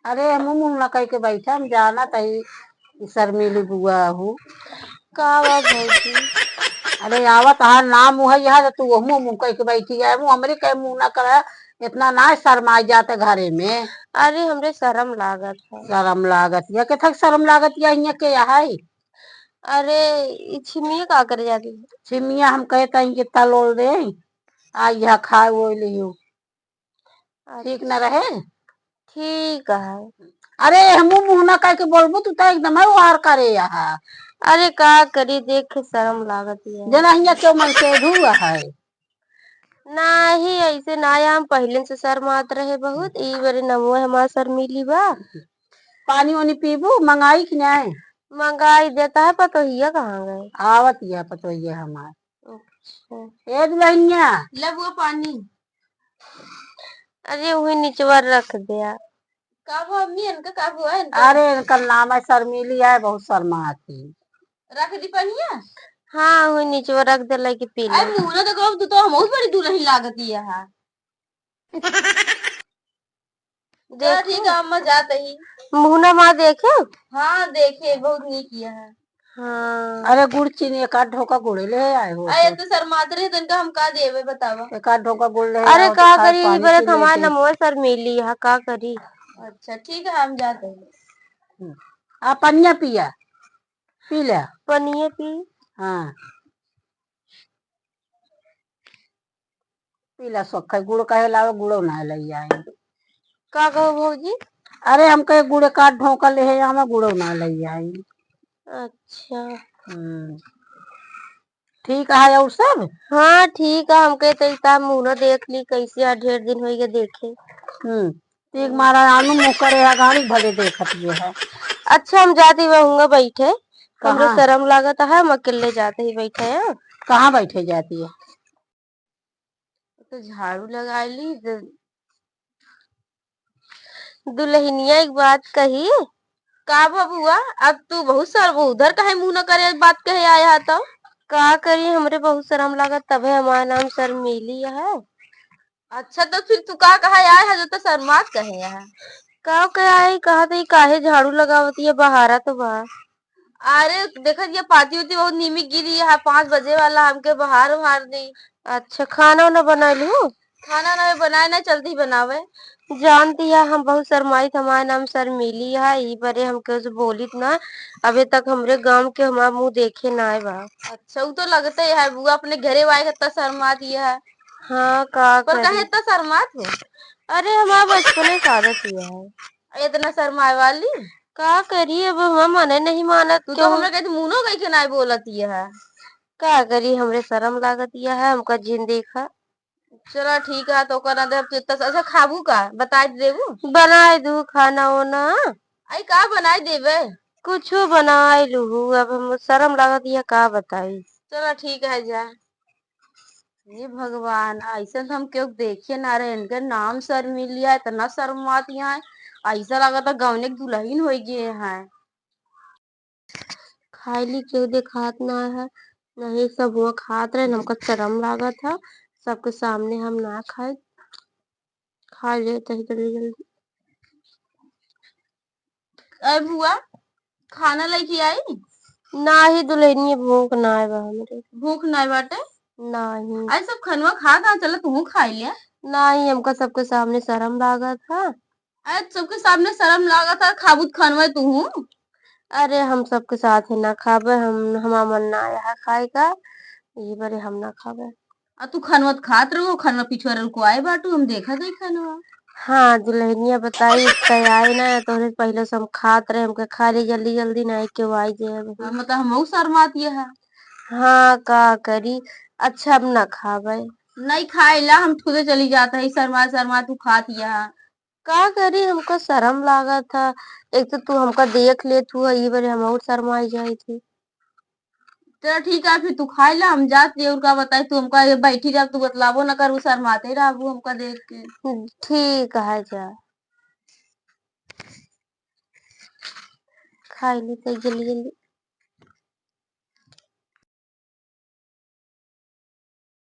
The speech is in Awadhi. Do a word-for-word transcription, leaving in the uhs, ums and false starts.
अरे, हमहू मुँह ना कह के बैठा, हम जानत हई, ई शर्मीली बुआ हऊ। का बा भौजी? अरे, आवत हर नाम उहै है, तो तू हमहू मुँह कह के बैठी है, हमहू हमरे कहे मुँह ना करे, इतना ना शर्माई जात है घरे में। अरे, हमरे शरम लागत है। शरम लागत है? केथक शरम लागत है, हियाँ के है? अरे, ई छिमिया का करे जाती है? छिमिया हम कहे ताई के तलोल दे, आ यह खाए वो लियो। ठीक न अच्छा। रहे? ठीक है। अरे, हमहू मुँह ना कह के बोलबू, तू तो एकदम है वार करे यहाँ। अरे, का करी, देख के शरम लागत है। जना हियाँ क्यों मन से धुआ है? नाही, ऐसे ना, हम पहिले से शर्मात रहे बहुत, ई बरे नमो हमार शर्मीली बा। पानी वानी पीबू, मंगाई कि नाय? मंगाई देता है, पतोहिया कहाँ गए? आवत यह पतोहिया हमार। अच्छा। ए दुल्हनिया। ले बुआ पानी। अरे, वही निचवा रख दिया। का हुआ अम्मी, इनका का हुआ इनका? अरे, इनका नाम है शर्मीली है, बहुत शर्माती। रख दी पनिया? हाँ, वही निचवा रख दे, लेके पी ले। अरे, मुँह ना देखो, तू तो हम बहुत बड़ी दुल्हन लागत ही है। चलो देखो। ठीक है, अम्मा जात ही। मुहना माँ देखे? हाँ, देखे, बहुत नीक किया है। हाँ। अरे गुड़ चीनी एक आध ढोका गुड़े ले आए हो अरे तो। तो शर्मात रहे, तो इनका हम का देवे, बतावा? एक आध ढोका गुड़ ले अरे आओ, तो का खाए करी, पानी बरत पी हमारे लेते। नमो शर्मीली है, का करी? अच्छा, ठीक है, हम जाते हैं। हम्म। आ पनिया पिया, पी ले। पनिया पी। हाँ। पीला सोखा गुड़ कहे लावे, गुड़ो ना लई आई। का कहो भौजी? अरे, हम कहे गुड़ का ढोका ले है, हमें गुड़ो ना लई आई। अच्छा। हम्म। ठीक है, और सब? हाँ, ठीक है, हम कहे तो इता मुँह देख ली, कैसे है, ढेर दिन होइगे देखे। हम्म। ठीक, मारा आनू मुँह करे है, गाड़ी भले देखत ये है। अच्छा, हम जाती वहूँगा बैठे, हमरे कहाँ? शर्म लागत है, हम अकेले जाते ही बैठे हैं। कहाँ बैठे जाती है? तो झाड़ू लगा ली। द-, दुल्हनिया एक बात कही। का बबुआ, अब तू बहुत शर्म, उधर काहे मुँह न करे, बात कहे आया है तो? का करी, हमरे बहुत शर्म लागत, तबे हमार नाम शर्मीली है। अच्छा, तो फिर तू का कहे आया है जो तो शर्मात कहे है? का कहे आई, कहा तो ई काहे झाड़ू लगावत ये, बहारा तो बा। अरे, देखत ये पाती उती बहुत नीमी गिरी है, पाँच बजे वाला, हमके बहार उहार दी। अच्छा, खाना उना बनाए लू? खाना ना बनाए, ना चलती बनावे। जानती है, हम बहुत शर्माइत, हमार नाम शर्मीली है, ई बरे हमके उसे बोलित ना, अबे तक हमरे गाँव के हमार मुँह देखे ना आए बा। अच्छा, उ तो लगते है, बुआ अपने घरे वाए के इतना शर्मात ये है। हाँ, का पर करी? काहे इतना शर्मात हो? अरे, हमार बचपने से आदत ये है। इतना शर्माए वाली? का करी, अब हमार मने नहीं मानत तू तो क्यों? हमरा कहती मुनो गई के नाई बोलत ये है। का करी, हमरे शर्म लागत ये है, हमका जिन देखा। चला ठीक है, तो ओकर ना देब, तो इतना, अच्छा खाबू का? बताई देबू? बनाए दू खाना ओना। आई का बनाई देबे? कुछो बनाए लूहू, अब हम शर्म लागत ये का बताई। चला ठीक है, जा। हे भगवान, ऐसन तो हम केहू देखे ना रहे। इनके नाम शर्मिलिया, इतना शर्मात यहाँ है, ऐसा लागत है गौने के दुल्हन हो गए हैं। खाइली केहू देखात ना है, नहीं सब हुआ खात रहे, हमका शर्म लागत है, सबके सामने हम ना खाए, खा लेते हैं जल्दी जल्दी। ए बुआ, खाना लेके आई? नाही दुल्हनिया, भूख नाय बा हमरे। भूख नाय बाटे? नाही। अरे सब खनवा खा खा, चला तुहू खाई ले। नाही, हमका सबके सामने शर्म लागत है। अरे सबके सामने शर्म लागत है, खाबू त खनवा तुहू। अरे हम सबके साथ ही ना खाबे, हम, हमार मन ना आया है खाए का, ये बरे हम ना खाबे। आ तू खनवा त खात रहो, खनवा पिछुआ रुकवाए बाटू, हम देखा जाई खनवा। हाँ, दुल्हनिया बताई, तय आए ना, तोहरे पहिले से हम खात रहे, हमके खा ले जल्दी जल्दी, ना के आई जे अब। हाँ, मतलब हमहू शर्मात ये है। हाँ, का करी, अच्छा अब ना खाबे। नहीं खाइला, हम खुदे चली जात है, शर्मा शर्मा तू खात ये है। का करी, हमका शर्म लागत है, एक तो तू हमका देख लेत हुआ, ये बरे हम और शर्माई जाई थी। चला ठीक है, फिर तू खाई ला, हम जात ही, और का बताई, तू हमका ये बैठी जा, तू बतलाबो न करबू, शर्माते रहबू हमका देख के। ठीक है, जा। खाई ले तो जल्दी जल्दी।